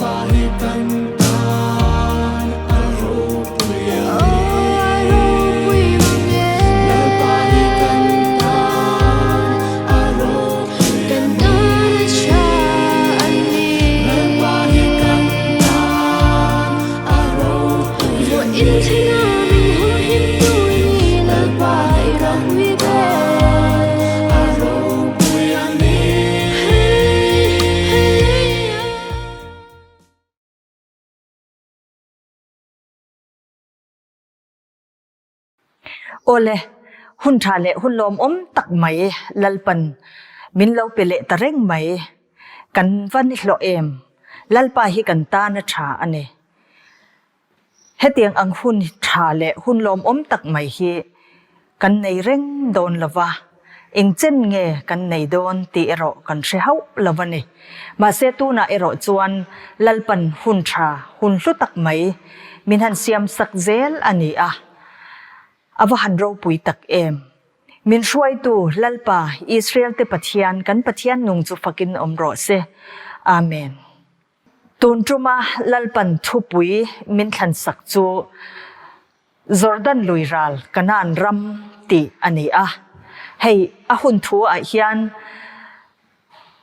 Lalpa hi kan tan a ropui a ni. Lalpa hi kan tan a ropui a ni. Lalpa hi kan tan a ropui a ni. Lalpa hi kan tan a ropui a ni. Awle, hun tha leh hun lawmawm tak mai Lalpan min lo pe leh ta reng mai. Kan va ni hlawh em? Lalpa hi kan tan a tha a ni. Hetiang ang hun tha leh hun lawmawm tak mai hi kan nei reng dawn lo va, eng chen nge kan nei dawn tih erawh kan hre hauh lo a ni. Mahse tunah erawh chuan Lalpan hun tha, hun hlu tak mai min han siam sak zel a ni a, a va han ropui tak em! Min hruaitu Lalpa, Israel-te Pathian, kan Pathian nung chu fakin awm rawh se. Amen. Tun tuma Lalpan thupui min thlansak chu Jordan lui ral Kanaan ram tih a ni a. Hei a hun thu ah hian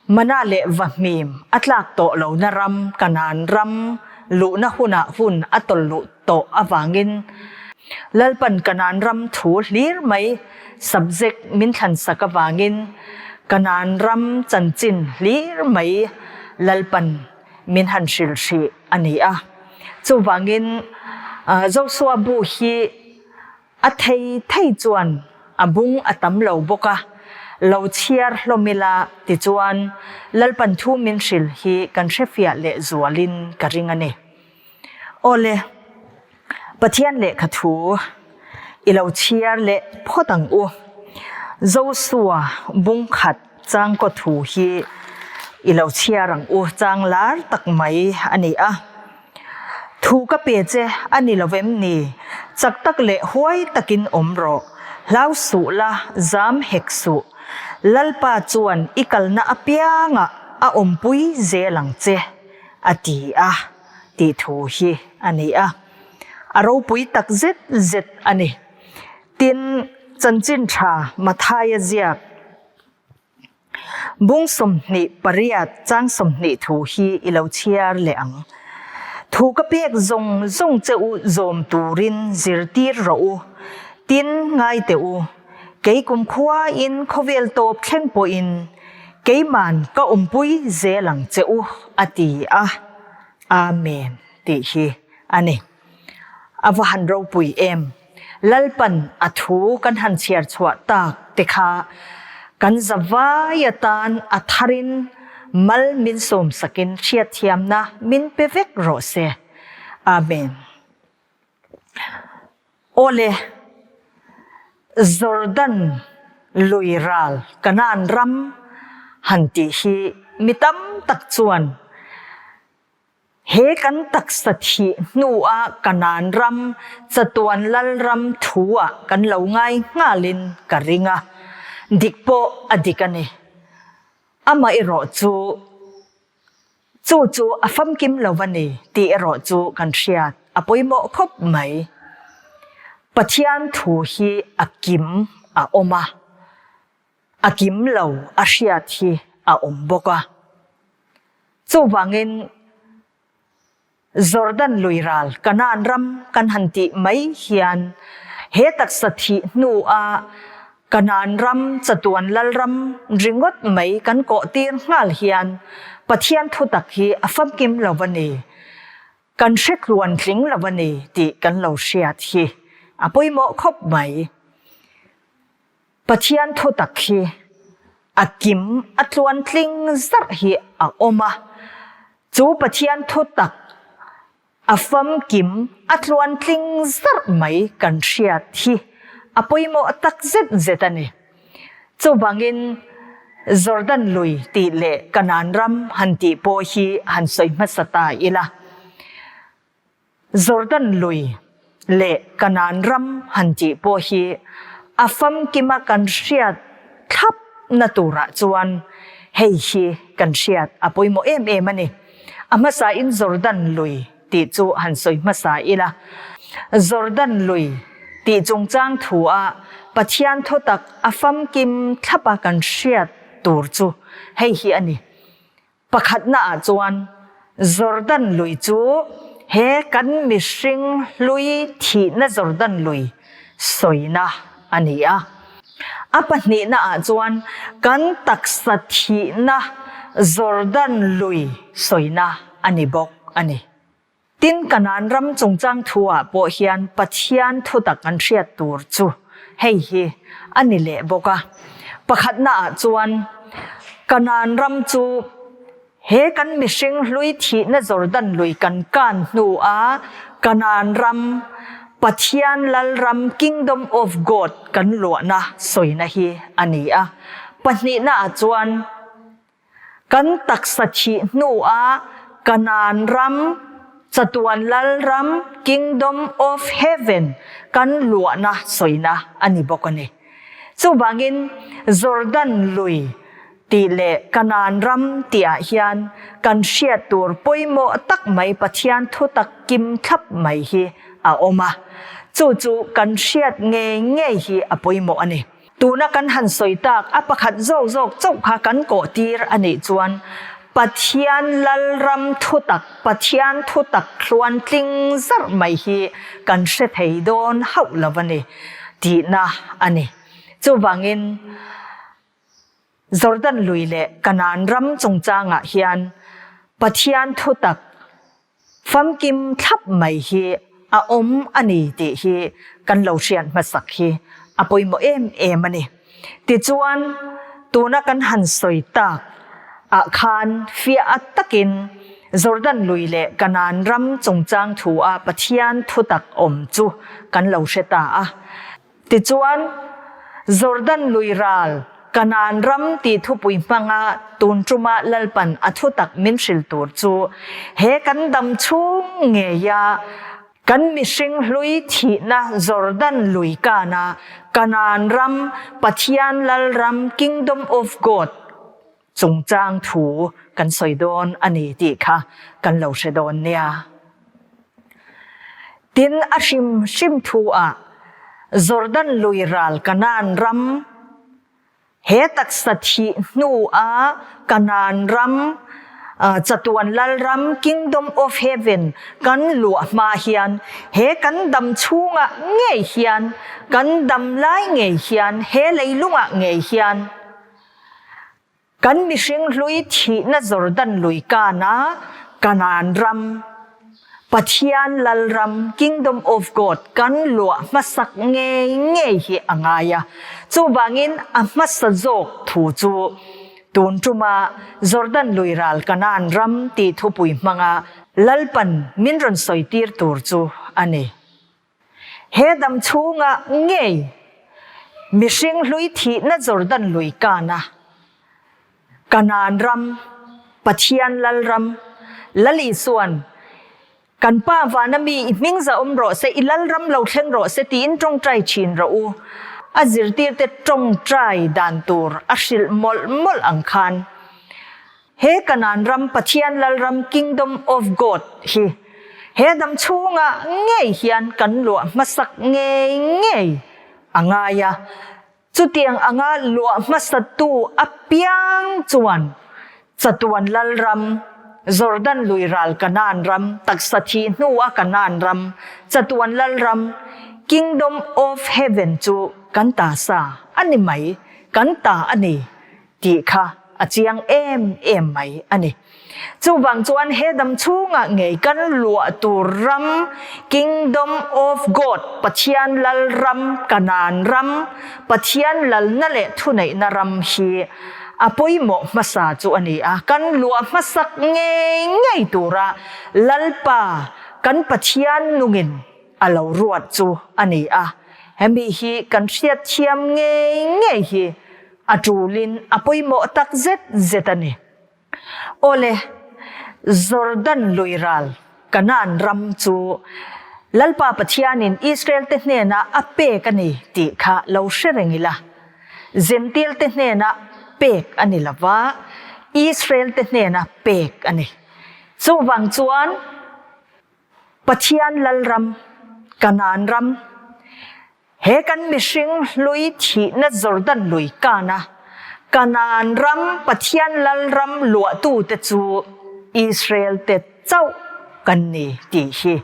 Mana leh Vahmim a tlak tawh lohna ram Kanaan ram luhna hunah hun a tawlh luh tawh avangin Lalpan Kanaan ram thu hlir mai subject min thlansak avangin Kanaan ram chanchin hlir mai Lalpan min han hrilh hrih a ni a. Chuvangin Joshua bu hi a thei thei chuan a bung a tam lo bawk a, lo chhiar hlawm ila tichuan Lalpan thu min hrilh hi kan hrefiah leh zualin ka ring a ni. Awle, Pathian lehkha thu i lo chhiar leh phawt ang u. Josua bung khat changkaw thu hi i lo chhiar ang u, chang lar tak mai a ni a. Thu ka pe che a ni lo vem ni? Chak tak leh huai takin awm rawh. Hlau suh la, zam hek suh. Lalpa chuan i kalna apiangah a awmpui zel ang che. A ti a, tih thu hi a ni a. A ropui tak zet zet a ni. Tin, chanchin tha Mathaia ziak bung 28 chang 20 thu hi i lo chhiar leh ang. Thu ka pek zawng zawng che u zawm turin zirtir rawh u. Tin, ngai teh u, kei kumkhuain khawvel tawp thleng pawhin Keiman ka awmpui zel ang che u a ti a, Amen tih hi a ni. A va han ropui em! Lalpan a thu kan han chhiar chhuah tak te kha kan zavai atan a tharin mal min sawmsakin hriatthiamna min pe vek rawh se. Amen. Awle, Jordan lui ral Kanaan ram han tih hi mi tam tak chuan he kan taksa thih hnua Kanaan ram chatuan lal ram thu-ah kan lo ngai nghalin ka ring a, dik pawh a dik a ni. Amaherawhchu Chu chu a famkim lo a ni tih erawh chu kan hriat a pawimawh khawp mai. Pathian thu hi a kim a awm a, a kim lo a hriat hi a awm bawk a. Chuvangin Jordan lui ral Kanaan ram kan han tih mai hian he taksa thih hnua Kanaan ram chatuan lalram ringawt mai kan kawh tir nghal hian Pathian thutak hi a famkim lo a ni, kan hre tluan tling lo a ni tih kan lo hriat hi a pawimawh khawp mai. Pathian thutak hi a kim a tluan tling zarh hi a awm a, chu Pathian thutak A famkim a tluantling zarh mai kan hriat hi a pawimawh tak zet zet a ni. Chuvangin Jordan lui tih leh Kanaan ram han tih pawh hi han sawi hmasa ta ila. Jordan lui leh Kanaan ram han tih pawh hi a famkima kan hriat thlap na turah chuan hei hi kan hriat a pawimawh em em a ni. A hmasain Jordan lui tih chu han sawi hmasa ila. Jordan lui tih chungchang thua Pathian thutak a famkim thlapa kan hriat tur chu hei hi a ni. Pakhatnaah chuan Jordan lui chu he kan mihring hlui thihna Jordan lui sawina a ni a. A pahnihnaah chuan kan taksa thihna Jordan lui sawina a ni bawk a ni. Tin, Kanaan ram chungchang thu-ah pawh hian Pathian thutak an hriat tur chu hei hi a ni leh bawk a. Pakhatnaah chuan, Kanaan ram chu he kan mihring hlui thihna Jordan lui kan kan hnua Kanaan ram, Pathian Lalram, Kingdom of God, kan luahna sawina hi a ni a. Pahnihnaah chuan, Kan taksa thih hnuah Kanaan ram, chatuan lal ram, Kingdom of Heaven, kan luahna sawina a ni bawk a ni. Chuvangin Jordan lui tih leh Kanaan ram tihah hian kan hriat tur pawimawh tak mai Pathian thutak kim thlap mai hi a awm a, chu chu kan hriat ngei ngei hi a pawimawh a ni. Tuna kan han sawi tak a pakhat zawk zawk chauh kha kan kawh tir a nih chuan Pathian Lalram thutak, Pathian thutak thluan tling zarh mai hi kan hre thei dawn hauh lo a ni tihna a ni. Chuvangin Jordan lui leh Kanaan ram chungchangah hian Pathian thutak Famkim thlap mai hi a awm a ni tih hi kan lo hriat hmasak hi a pawimawh em em a ni. Tichuan, tuna kan han sawi tak ah khan fiah takin Jordan lui leh Kanaan ram chungchang thu a Pathian thutak awm chu kan lo hre ta a. Tichuan, Jordan lui ral, Kanaan ram tih thupui hmanga tun tuma Lalpan a thutak min hrilh tur chu he kan dam chhung ngeia kan mihring hlui thihna Jordan lui kana Kanaan ram, Pathian Lalram, Kingdom of God, chungchang thu kan sawi dawn a ni tih kha kan lo hre dawn nia. Tin, a hrim hrim thu ah Jordan lui ral Kanaan ram he taksa thih hnu ah Kanaan ram chatuan lalram Kingdom of Heaven kan luah hma hian he kan dam chhungah ngei hian kan dam lai ngei hian he leilungah ngei hian Kan mihring hlui thihna Jordan lui kana Kanaan ram, Pathian Lalram, Kingdom of God, kan luah hmasak ngei ngei hi a ngai a. Chuvangin a hmasa zawk thu chu tun tuma Jordan lui ral Kanaan ram tih thupui hmanga Lalpan min rawn sawitir tur chu a ni. He dam chhungah ngei mihring hlui thihna Jordan lui kana Kanaan ram, Pathian Lalram, Lal Isuan, Kan Pa vana mi i hming za awm rawh se, i Lalram lo thleng rawh se tiin tawngtai thin rawh u. A zirtirte tawngtai dan tur a hrilh mawlh mawlh ang khan. He Kanaan ram, Pathian Lalram, Kingdom of God, hi he dam chhungah ngei hian kan luah hmasak ngei ngei a ngai a. Chutiang anga luah hmasatu apiang chuan chatuan Lalram, Jordan lui ral Kanaan ram, taksa thih hnua Kanaan ram, chatuan Lalram, Kingdom of Heaven, chu kan ta sa a ni mai, kan ta a ni. tih kha a chiang em em mai a ni. Chuvang chuan he dam chhungah ngei kan luah tur ram, Kingdom of God, Pathian Lal ram, Kanaan ram, Pathian lalna leh thuneihna ram hi a pawimawh hmasa chu a ni a. Kan luah hmasak ngei ngei tura Lalpa kan Pathian nungin a lo ruat chu a ni a. Hemi hi kan hriatthiam ngei ngei hi A tulin a pawimawh tak zet zet a ni. Awle, Jordan lui ral Kanaan ram chu Lalpa Pathianin Israel-te hnenah a pek a ni tih kha lo hre reng ila. Zentil-te hnena pek a ni lova, Israel-te hnena pek a ni. Chuvang chuan Pathian Lalram, Kanaan ram, he kan mihring hlui thihna Jordan lui kana Kanaan ram Pathian Lalram luahtute chu Israel te chauh kan ni tih hi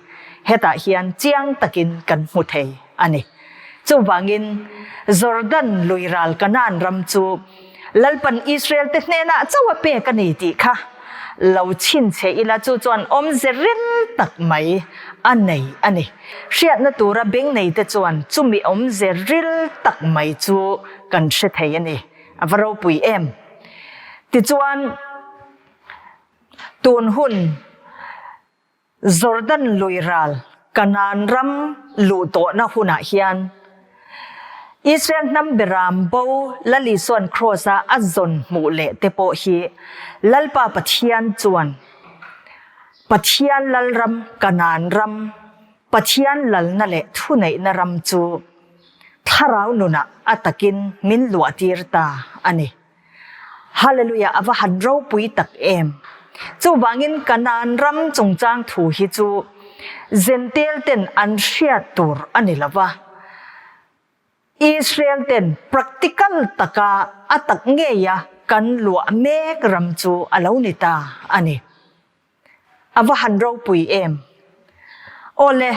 hetah hian chiang takin kan hmu thei a ni. Chuvangin Jordan lui ral Kanaan ram chu Lalpan Israel te hnenah chauh a pek a ni tih kha lo chhinchhe ila chu chuan awmze ril tak mai a nei a ni. Hriatna tura beng nei te chuan chumi awmze ril tak mai chu kan hre thei a ni. A va ropui em? Tichuan tun hun Jordan lui ral Kanaan ram luh tawhna hunah hian Israel hnam beram bo Lal Isua'n Kraws-a a zawn hmuh leh te pawh hi Lalpa Pathian chuan Pathian Lalram Kanaan ram Pathian lalna leh thuneihna ram chu thlarau nunah a takin min luahtir ta a ni. Hallelujah a va han ropui tak em! Chuvangin Kanaan ram chungchang thu hi chu Jentail ten an hriat tur a ni lo va, Israel ten practical taka a tak ngeia kan luah mek ram chu a lo ni ta a ni. A va han ropui em! Awle,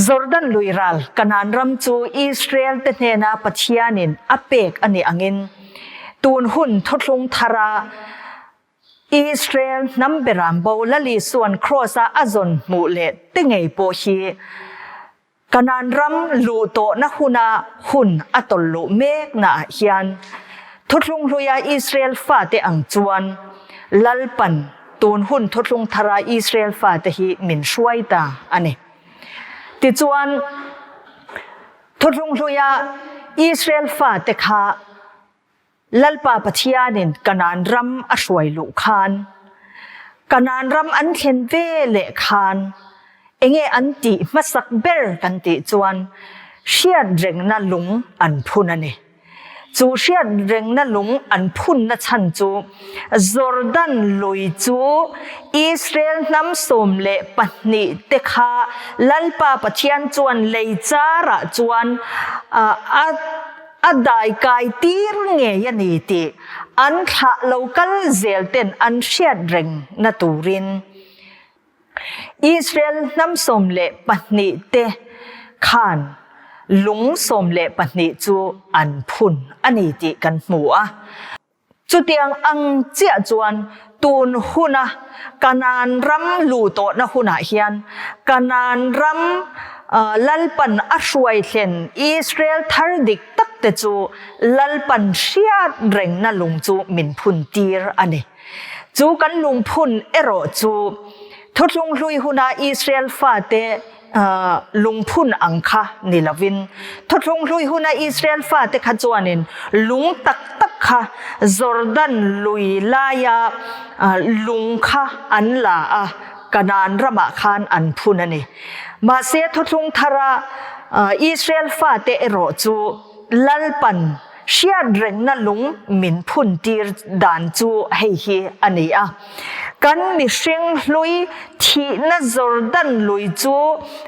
Jordan lui ral Kanaan ram chu Israel te hnena Pathianin a pek a nih angin, tun hun thuthlung thara Israel hnam beram bo Lal Isua'n Kraws-a a zawn hmuh leh te ngei pawh hi Kanaan ram luh tawhna huna hun a tawlh luh meknaah hian Thuthlung Hluia Israel fate ang chuan Lalpan tun hun Thuthlung Thara Israel fate hi min hruai ta a ni. Tichuan, Thuthlung Hluia Israel fate kha Lalpa Pathianin Kanaan ram a hruai luh khan, Kanaan ram an thlen ve leh khan enge an tih hmasak ber kan tih chuan hriatrengna lung an phun a ni. Chu hriatrengna lung an phunna chhan chu Jordan lui chu Israel hnam 12 te kha Lalpa Pathian chuan lei charah chuan a A daikai tir ngei a ni tih an thlah lo kal zel ten an hriat reng na turin Israel hnam 12 te khan lung 12 chu an phun a ni tih kan hmu a. Chutiang ang chiah chuan tun huna Kanaan ram luh tawhna hunah hian Kanaan ram Lalpan a hruai thlen Israel thar dik tak te chu Lalpan hriat rengna lung chu min phun tir a ni. Chu kan lungphun erawh chu Thuthlung hlui huna Israel fate lungphun ang kha ni lovin, Thuthlung hlui huna Israel fate kha chuanin lung tak tak kha Jordan lui laia lung kha an la a, Kanaan ramah khan an phun a ni. Mahse Thuthlung thara Israel fate erawh chu Lalpan hriatrengna lung min phun tir dan chu hei hi a ni a. Kan mihring hlui thihna Jordan lui chu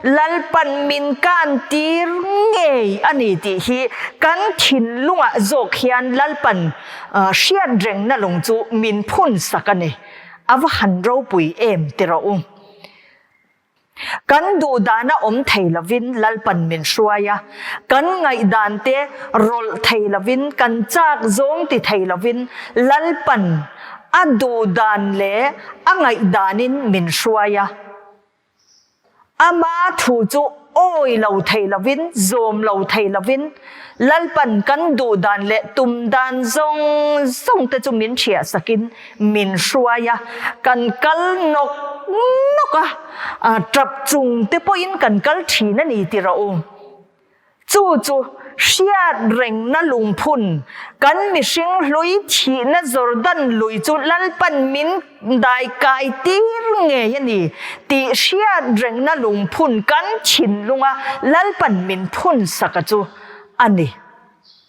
Lalpan min kan tir ngei a ni tih hi kan thinlungah zawk hian Lalpan hriatrengna lung chu min phun sak a ni. A va han ropui em ti rawh u. Kan duhdana awm thei lovin Lalpan min hruai a, kan ngaihdan te rawlh thei lovin, kan chak zawng ti thei lovin Lalpan a duhdan leh a ngaihdanin min hruai a. Ama thu chu awi lo thei lovin, zawm lo thei lovin Lalpan kan duhdan leh tumdan zawng zawng te chu min hriah sakin min hruai a, kan kal nawk nawk a, tap chung te pawhin kan kal thin a ni ti rawh u. Chu chu hriat rengna lungphun, kan mihring hlui thihna Jordan lui chu Lalpan min dai kai tir ngei a ni tih hriat rengna lungphun kan thinlunga Lalpan min phun sak a chu a ni.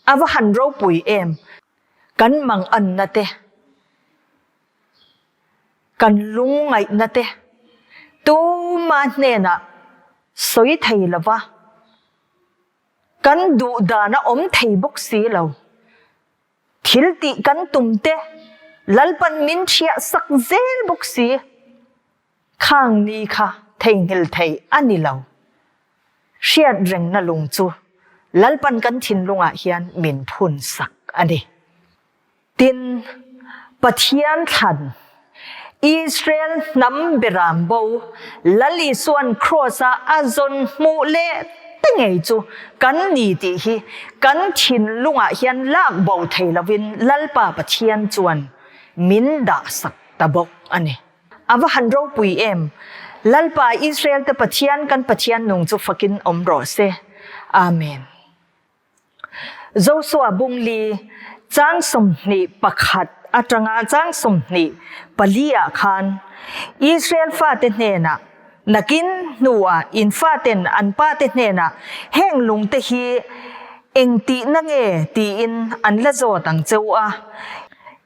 A va han ropui em! Kan mang anna te. Kan lungngaihna te tuma hnenah sawi thei lova kan duh dan a awm thei bawk si lo. Thil tih kan tum te Lalpan min thiah sak zel bawk si. Khang ni kha theihnghilh theih a ni lo. Hriat rengna lung chu Lalpan kan thinlungah hian min phun sak a ni. Tin, Pathian thlan, Israel hnam beram bo, Lal Isua'n Kraws-a a zawn hmuh leh te ngei chu kan ni tih hi kan thinlungah hian lak bo thei lovin Lalpa Pathian chuan min dah sak ta bawk a ni. A va han ropui em! Lalpa Israel te Pathian kan Pathian nung chu fakin awm rawh se. Amen. Joshua bungli chang 21 atanga chang 24 ah khan Israel fate hnenah nakin hnuah in faten an pate hnenah heng lungte hi eng tihna nge tiin an la zawt ang cheu a.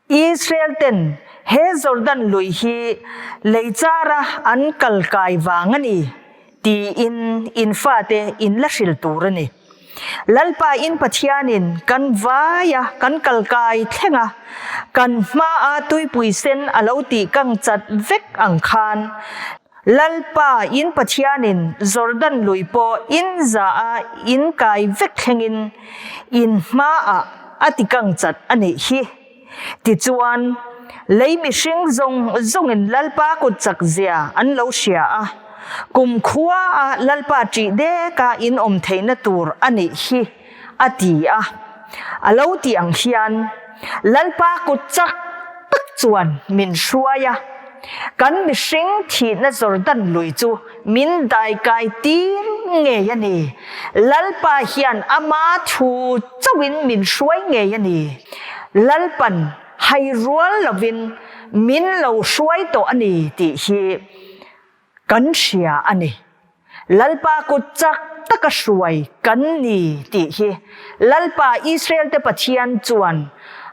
Israel ten he Jordan lui hi lei chara an kal kai vang a ni tiin in fate in la hril tur a ni. Lalpa in Pathianin kan vaia kan kal kai thleng a, kan hmaa tuipui sen a lo tih kang chat vek ang khan Lalpa in Pathianin Jordan lui pawh in za a in kai vek thlengin in hmaah a ti kang chat a nih hi. Tichuan, lei mihring zawng zawngin Lalpa kut chak zia an lo hria a, kum khua a Lalpa ṭih deka in awm theihna tur a nih hi, a ti a. A lo tih ang hian Lalpa kut chak tak chuan min hruai a, kan mihring thihna Jordan lui chu min daikai tir ngei a ni. Lalpa hian ama thu chauhin min hruai ngei a ni. Lalpan hai rual lovin min lo hruai tawh a ni tih hi kan hria a ni. Lalpa kut chak taka hruai kan ni tih hi Lalpa Israel te Pathian chuan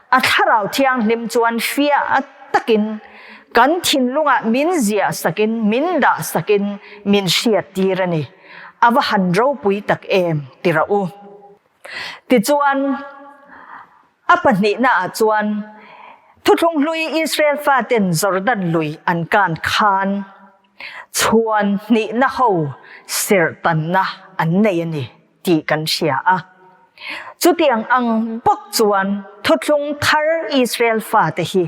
a Thlarau Thianghlim chuan fiah takin kan thinlungah min ziah sakin min dah sakin min hriattir a ni. A va han ropui tak em ti rawh u. Tichuan, a pahnihnaah chuan Thuthlung hlui Israel faten Jordan lui an kan khan chhuan hnihna ho serhtanna an nei a ni tih kan hria a. Chutiang ang bawk chuan Thuthlung thar Israel fate hi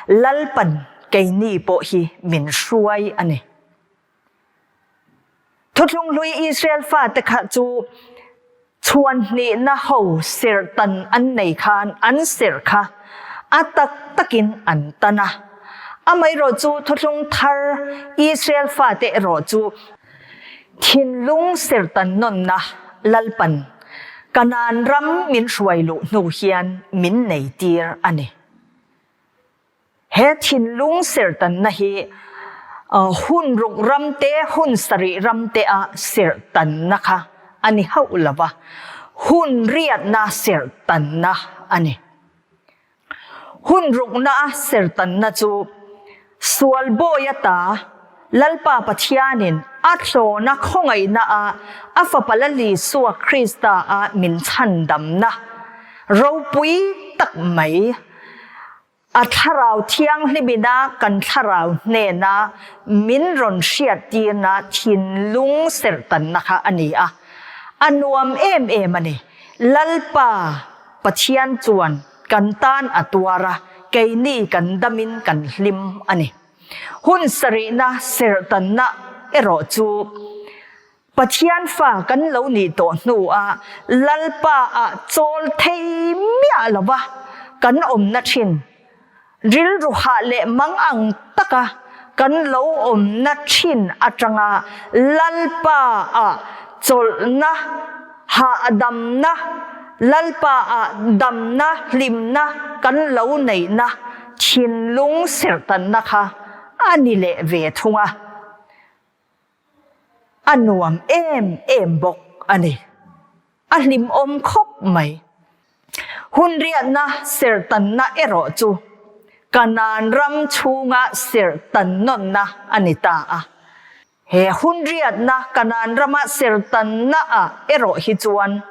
Lalpan keini pawh hi min hruai a ni. Thuthlung hlui Israel fate kha chu chhuan hnihna ho serhtan an nei khan an serh kha a tak takin an tan a. Amaherawh chu thuthlung thar Israel fate erawh chu thinlung serhtan nawnna Lalpan Kanaan ram min hruai luh hnu hian min nei tir a ni. He thinlung serhtanna hi hun ruk ram te, hun sarih ram te a serhtanna kha a ni hauh lo va, hun riatna serhtanna a ni. Hun rukna a serhtanna chu sual bawi ata Lalpa Pathianin a thlawna khawngaihna a a Fapa Lal Isua Krista a min chhandamna ropui tak mai A Thlarau Thianghlimina kan thlarau hnena min rawn hriattirna thinlung serhtanna kha a ni a. A nuam em em a ni. Lalpa Pathian chuan kan tan a tuar a, keini kan damin kan hlim a ni. Hun sarihna serhtanna erawh chu Pathian fa kan lo nih tawh hnuah Lalpa ah chawl thei miah lova kan awmna thin, rilru hah leh mang ang taka kan lo awmna thin atanga Lalpa ah chawlhna, hahdamna, Lalpa ah damna, hlimna kan lo neihna thinlung serhtanna kha a ni leh ve thung a. A nuam em em bawk a ni. A hlimawm khawp mai. Hun riatna sertanna erawh chu. Kanaan ram chhunga serhtan nawnna a ni ta a. He hun riatna Kanaan rama serhtanna ah erawh hi chuan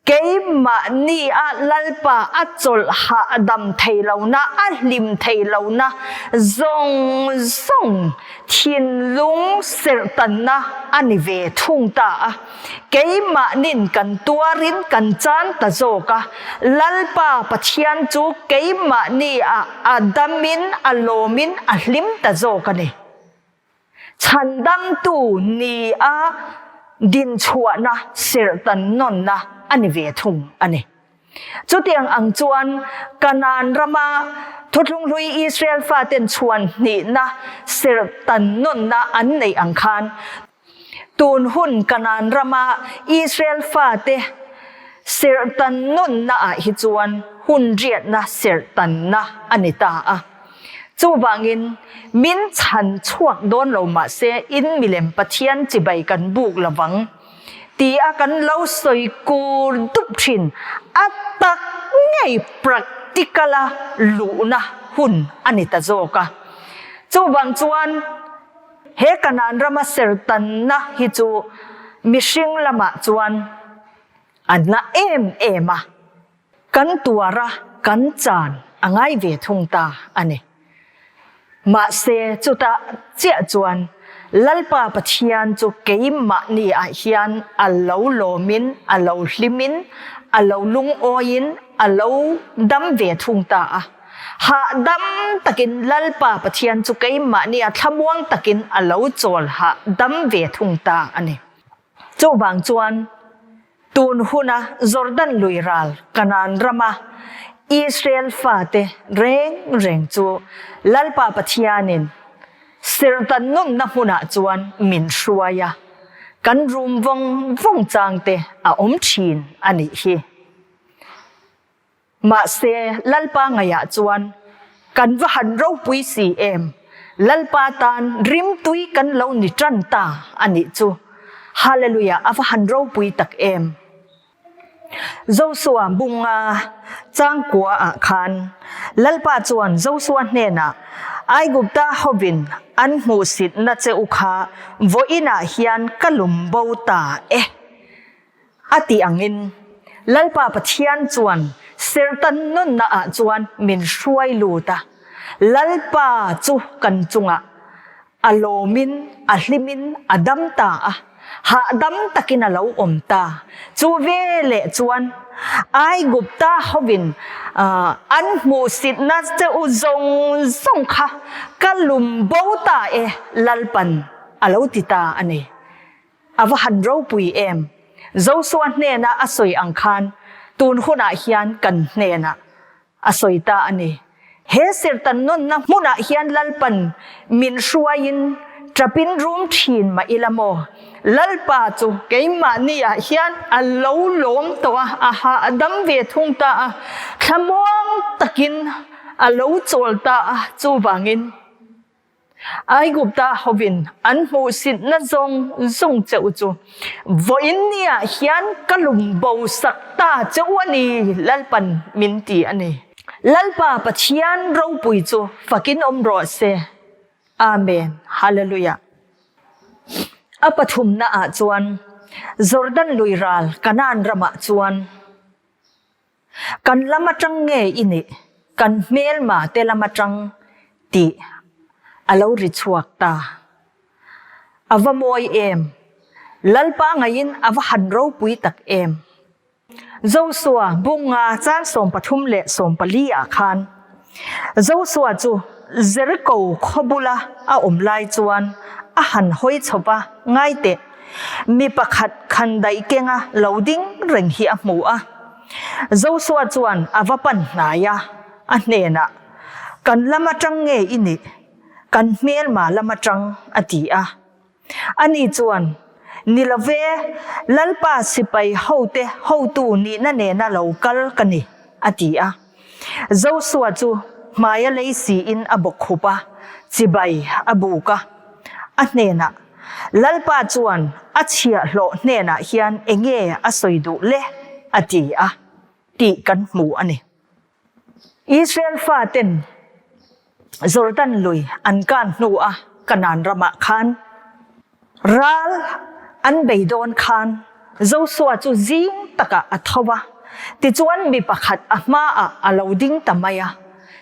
Keimahni a Lalpa a chawlh hahdam thei lohna, a hlim thei lohna zawng zawng thinlung serhtanna a ni ve thung ta a. Keimahnin kan tuarin kan chan ta zawk a, Lalpa Pathian chu keimahni ah a damin a lawmin a hlim ta zawk a ni. Chhandamtu ni a dinchhuahna serhtan nawnna a ni ve thung a ni. Chutiang ang chuan Kanaan rama Thuthlung Hlui Israel faten chhuan hnihna serhtan nawnna an neih ang khan tun hun Kanaan rama Israel fate serhtan nawnna ah hi chuan hun riatna serhtanna a ni ta a. Chuvangin, min chhan chhuak dawn lo mahse in milem Pathian chibai kan buk lovang ti a kan lo sawi kur dup thin a tak ngei practical a luhna hun a ni ta zawk a. Chuvang chuan he Kanaan rama sertanna hi chu mihring lamah chuan a na em em a. Kan tuar a, kan chan a ngai ve thung ta a ni. Mahse, chutah chiah chuan Lalpa Pathian chu keimahni ah hian a lo lawmin, a lo hlimin, a lo lungawiin, a lo dam ve thung ta a. Hahdam takin Lalpa Pathian chu keimahni ah thlamuang takin a lo chawl hahdam ve thung ta a ni. Chuvang chuan Tun huna Jordan lui ral Kanaan rama Israel fate reng reng chu Lalpa Pathianin serhtan nunna hmunah chuan min hruai a, kan rum vawng vawng changte a awm thin a nih hi. Mahse, Lalpa ngaihah chuan kan va han ropui si em? Lalpa tan rimtui kan lo ni tan ta a nih chu. Hallelujah, a va han ropui tak em! Josua bunga changkua ah khan Lalpa chuan Josua hnenah, Aigupta hovin an hmuhsitna che u kha vawiinah hian ka lum bo ta e. A tih angin, Lalpa Pathian chuan serhtan nunna ah chuan min hruai lut a, Lalpa chu kan chungah a lawmin, a hlimin a dam ta a, hahdam takin a lo awm ta. Chu veleh chuan Aigupta hovin an hmuhsitna che u zawng zawng kha ka lum bo ta e, Lalpan a lo ti ta a ni. A va han ropui em! Josua hnena a sawi ang khan tun hunah hian kan hnenah a sawi ta a ni. He serhtan nawnna hmunah hian Lalpan min hruaiin ṭapin rum ṭhin mah ila maw? Lalpa chu keimahniah hian a lo lawm tawh a, a hahdam ve thung ta a, thlamuang takin a lo chawl ta a, chuvangin, Aigupta hovin an hmuhsitna zawng zawng che u chu vawiin niah hian ka lum bo sak ta che u a ni, Lalpan min ti a ni. Lalpa Pathian ropui chu fakin awm rawh se. Amen. Hallelujah. A pathumna ah chuan Jordan lui ral Kanaan ramah chuan Kan lam atang nge i nih? Kan hmelma te lam atang tih a lo ri chhuak ta. A va mawi em! Lalpa ngaiin a va han ropui tak em! Josua bunga chan 13 leh 14 ah khan Josua chu Jeriko khaw bula a awm lai chuan a han hawi chho va, Ngai teh, mi pakhat khandaih kenga lo ding reng hi a hmu a. Josua chuan a va pan hnai a, a hnenah, Kan lam atang nge i nih? Kan hmelma lam atang, a ti a. Ani chuan, Ni lo ve, Lalpa sipai hote hotu nihna nena lo kal ka ni, a ti a. Josua chu hmaia lei siin a bawk khup a, chibai a buk a. A hnenah, Lalpa chuan a chhiahhlawh hnenah hian enge a sawi duh le? a ti a, tih kan hmu a ni. Israel faten Jordan lui an kan hnu a Kanaan ramah khan ral an bei dawn khan Joshua chu zing takah a tho a, tichuan mi pakhat a hmaah a lo ding ta mai a.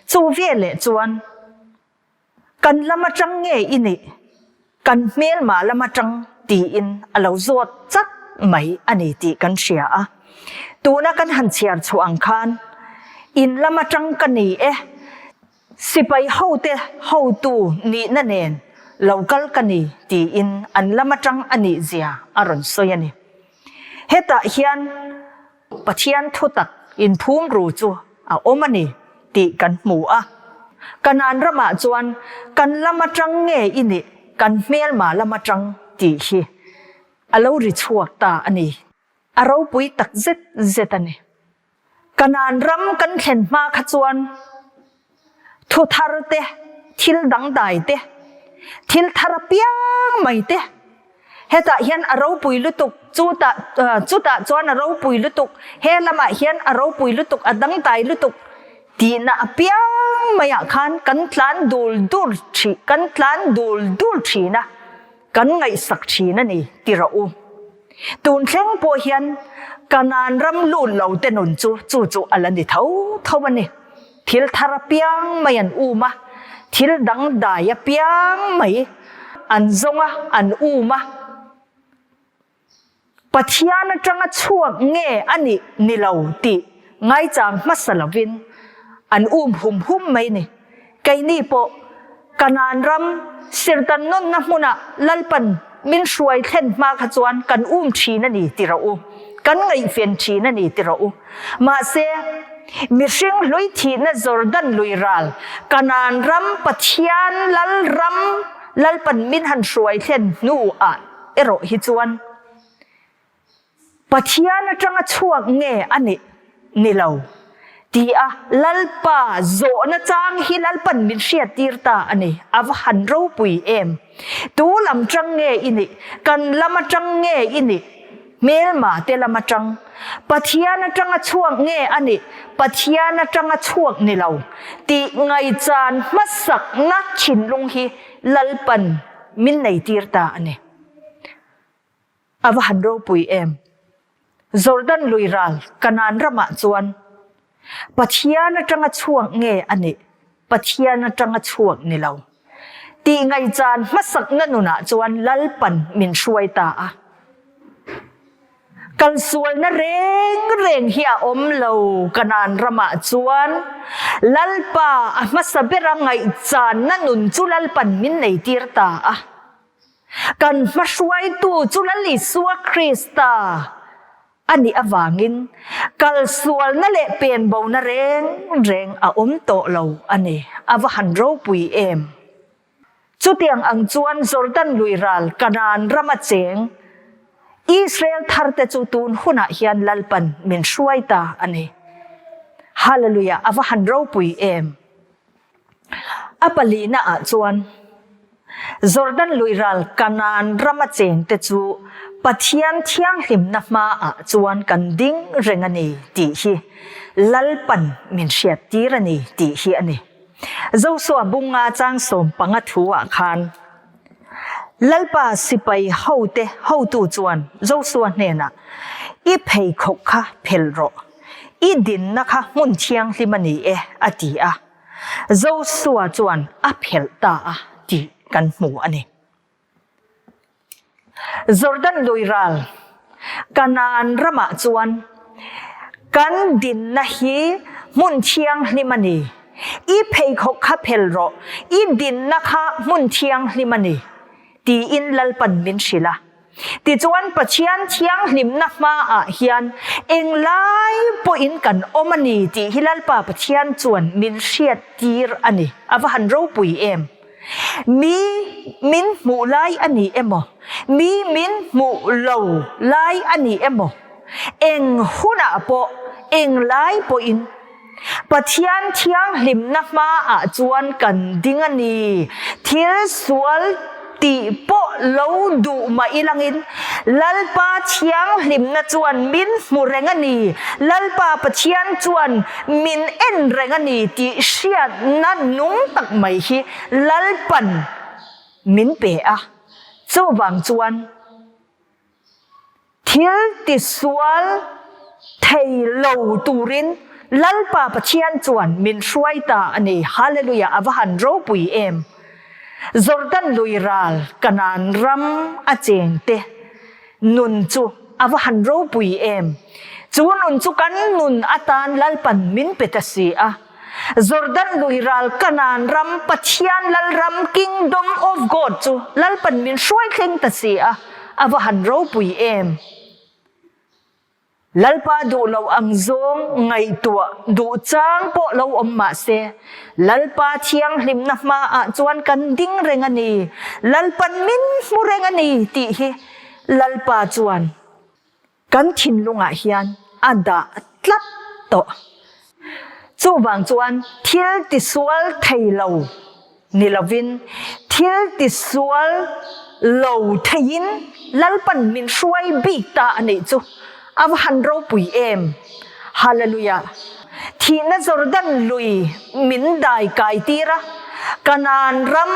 Chu veleh chuan Kan lam atang nge i nih? Kan hmelma lam atang tiin a lo zawt chat mai a ni tih kan hria a. Tuna kan han chhiar chhuah ang khan in lam atang ka ni e, sipai hote hotu nihna nen lo kal ka ni tiin an lam atang a nih zia a rawn sawi a ni. Hetah hian Pathian thutak inphum ru chu a awm a ni tih kan hmu a. Kanaan ramah chuan kan lam atang nge i nih, kan hmelma lam atang tih hi a lo ri chhuak ta a ni. A ropui tak zet zet a ni. Kanaan ram kan thlen hma kha chuan Thu thar te, thil dangdai te, thil thar apiang mai te, hetah hian a ropui lutuk, chutah chutah chuan a ropui lutuk, he lamah hian a ropui lutuk, a dangdai lutuk tihna apiang maiah khan kan tlan dul dul thin, kan tlan dul dul thin a. Kan ngaihsak thin a ni ti rawh u. Tun thleng pawh hian Kanaan ram lut lo te nun chu chu chu a la ni tho tho a ni. Thil thar apiang mai an um a, thil dangdai apiang mai an zawng a, an um a. Pathian atanga chhuak nge a nih ni lo tih ngaichang hmasa lovin an um hum hum mai ni. Keini pawh Kanaan ram Sirtan nunna hmunah Lalpan min hruai thlen hma kha chuan kan um thin a ni ti rawh u. Kan ngaihven thin a ni ti rawh u. Mahse, mihring hlui thihna Jordan lui ral Kanaan ram Pathian Lal ram Lalpan min han hruai thlen hnuah erawh hi chuan Pathian atanga chhuak nge a nih ni lo ti a Lalpa zawhna chang hi Lalpan min hriattir ta a ni. A va han ropui em! Tu lam tang nge i nih? Kan lam atang nge i nih? Hmelma te lam atang. Pathian atanga chhuak nge a nih? Pathian atanga chhuak ni lo tih ngaihchan hmasakna thinlung hi Lalpan min neitir ta a ni. A va han ropui em! Jordan lui ral Kanaan ramah chuan Pathian atanga chhuak nge a nih? Pathian atanga chhuak ni lo. Tih ngaihchan hmasakna nunah chuan Lalpan min hruai ta a. Kalsualna reng reng hi a awm lo Kanaan ramah chuan Lalpa a hmasa bera ngaihchanna nun chu Lalpan min neitir ta a. Kan hmahruaitu chu Lal Isua Krista a nih avangin kalsualna leh penbona reng reng a awm tawh lo a ni. A va han ropui em! Chutiang ang chuan Jordan lui ral Kanaan rama cheng Israel tharte chu tun hunah hian Lalpan min hruai ta a ni. Hallelujah! A va han ropui em! A palina ah chuan Jordan lui ral Kanaan rama chengte chu Pathian thianghlimna hmaah chuan kan ding reng a ni tih hi Lalpan min hriattir a ni tih hi a ni. Joshua bunga chang 15 thu ah khan Lalpa sipai hote hotu chuan Joshua hnenah, I pheikhawk kha phel rawh, i dinna kha hmun thianghlim a ni e, a ti a. Joshua chuan a phelh ta a tih kan hmu a ni. Jordan lui ral Kanaan ramah chuan kan dinna hi hmun thianghlim a ni. I pheikhawk kha phel rawh, i dinna kha hmun thianghlim a ni, tiin Lalpan min hrilh a. Tichuan Pathian thianghlimna hmaah hian englai pawhin kan awm a ni tih hi Lalpa Pathian chuan min hriattir a ni. A va han ropui em! Mi min hmuh lai a ni emaw, mi min hmuh lo lai a ni emaw, eng hunah pawh, eng lai pawhin Pathian thianghlimna hmaah chuan kan ding a ni. Thil sual tih pawh lo duh mah ilangin. Lalpa thianghlimna chuan min hmu reng a ni, Lalpa Pathian chuan min en reng a ni tih hriatna nung tak mai hi Lalpan min pe a. Chuvang chuan thil tisual thei lo turin Lalpa Pathian chuan min hruai ta a ni. Hallelujah! A va han ropui em! Jordan lui ral Kanaan ram a cheng te nun chu a va han ropui em! Chu nun chu kan nun atan Lalpan min pe ta si a. Jordan lui ral Kanaan ram Pathian Lalram Kingdom of God chu Lalpan min hruai thleng ta si a, a va han ropui em! Lalpa duh lo ang zawng ngaihtuah duh chang pawh lo awm mah se, Lalpa thianghlimna hmaah chuan kan ding reng a ni, Lalpan min hmu reng a ni tih hi Lalpa chuan kan thinlungah hian a dah tlat tawh. Chuvang chuan thil tisual thei lo ni lovin thil tisual lo theiin Lalpan min hruai bik ta a nih chu a va han ropui em! Hallelujah! Thihna Jordan lui min dai kai tir a, Kanaan ram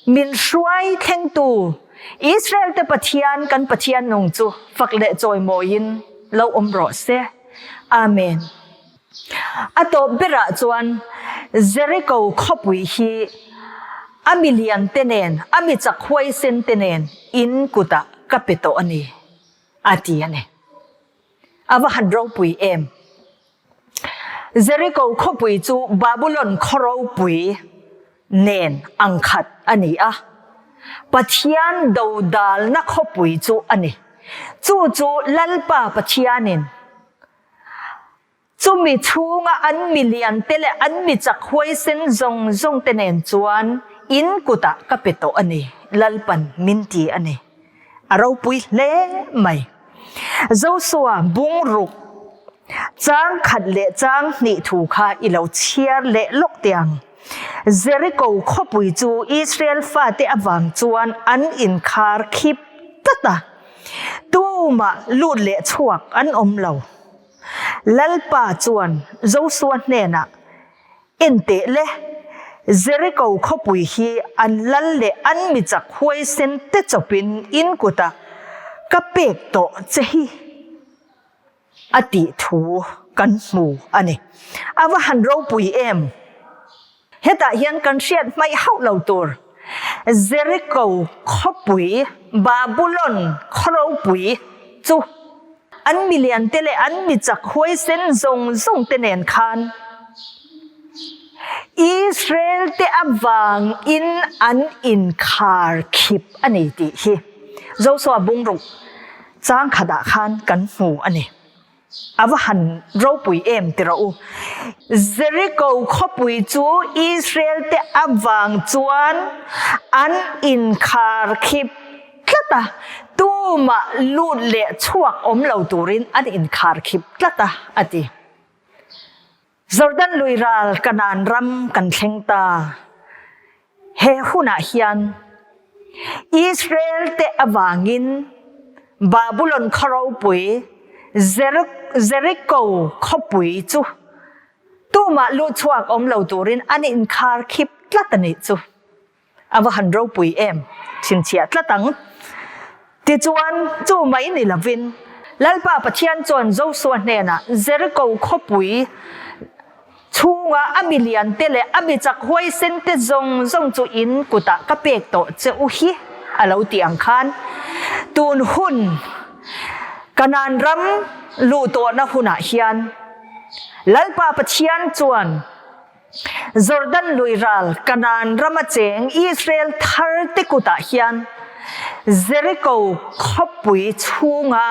min hruai thlengtu Israel te Pathian kan Pathian nung chu fak leh chawimawiin lo awm rawh se. Amen. A tawp berah chuan Jeriko khawpui hi a mi lian te nen, a mi chak huaisen te nen in kutah ka pe tawh a ni, a ti a ni. A va han ropui em! Jeriko khawpui chu Babulon khaw ropui nen ang khat a ni a, Pathian dodalna khawpui chu a ni. Chu chu Lalpa Pathianin Chumi chhunga an mi liante leh an mi chak huaisen zawng zawng te nen chuan in kutah ka pe tawh a ni, Lalpan min ti a ni. A ropui hle mai. Josua bungruk chang khat leh chang hnih thu kha i lo chhiar leh lawk teh ang. Jeriko khawpui chu Israel fate avang chuan an inkhar khip tlat a. Tumah lut leh chhuak an awm lo. Lalpa chuan Josua hnenah, Enteh le, Jeriko khawpui hi an lal leh an mi chak huaisen te chawpin in kutah ka pek tawh che hi, a tih thu kan hmu a ni. A va han ropui em! Hetah hian kan hriat hmaih hauh lo tur Jeriko khawpui, Babulon khaw ropui chu an milian te leh an mi chak huaisen zawng zawng te nen khan Israel te avangin an inkhar khip a ni tih hi Josua bungruk chang khatah khan kan hmu a ni. A va han ropui em ti rawh u. Jeriko khawpui chu Israel te avang chuan an inkhar khip tlat a, tumah lut leh chhuak awm lo turin an inkhar khip tlat a, a ti. Jordan lui ral Kanaan ram kan thleng ta. He hunah hian Israel te avangin Babulon khaw ropui Jeriko khawpui chu tumah luhchhuak awm lo turin an inkhar khip tlat a nih chu. A va han ropui em? Chhinchhiah tlat ang. Tichuan, chu mai ni lovin, Lalpa Pathian chuan Josua hnenah Jeriko khawpui chhunga a mi liante leh a mi chak huaisente zawng zawng chu in kutah ka pek tawh che u hi a lo ti ang khan, tun hun Kanaan ram luh tawhna hunah hian Lalpa Pathian chuan Jordan lui ral Kanaan rama cheng Israel thar te kutah hian Jeriko khawpui chhunga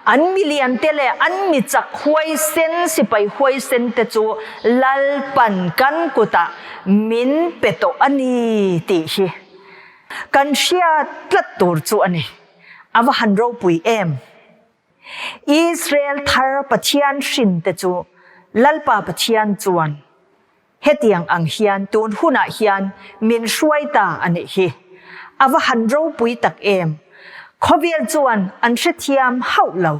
an milian te leh an mi chak huaisen sipai huaisen te chu Lalpan kan kutah min pe tawh a ni tih hi kan hriat tlat tur chu a ni. A va han ropui em! Israel thar Pathian hrin te chu Lalpa Pathian chuan hetiang ang hian tun hunah hian min hruai ta a nih hi. A va han ropui tak em! Khawvel chuan an hrethiam hauh lo.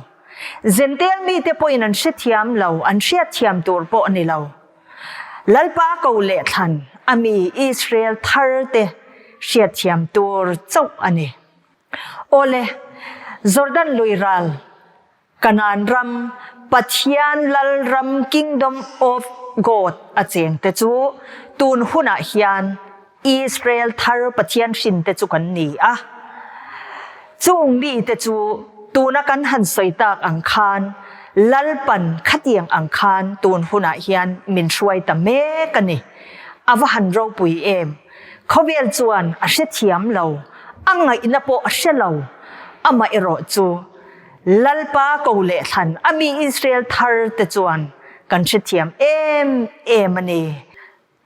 Zentel mite pawhin an hrethiam lo, an hriatthiam tur pawh a ni lo. Lalpa ko leh thlan a mi Israel thar te hriatthiam tur chauh a ni. Awle, Jordan lui ral Kanaan ram, Pathian Lal ram Kingdom of God a cheng te chu tun hunah hian Israel thar Pathian hrin te chu kan ni a. Chung mi te chu tuna kan han sawi tak ang khan Lalpan khatiang ang khan tun hunah hian min hruai ta mek a ni. A va han ropui em! Khawvel chuan a hrethiam lo, a ngaihna pawh a hre lo. Amaherawh chu Lalpa ko leh thlan a mi Israel thar te chuan kan hrethiam em em a ni.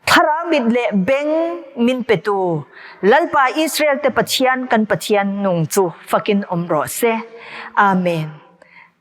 Thlarau mit leh beng min petu Lalpa Israel te Pathian kan Pathian nung chu fakin awm rawh se. Amen.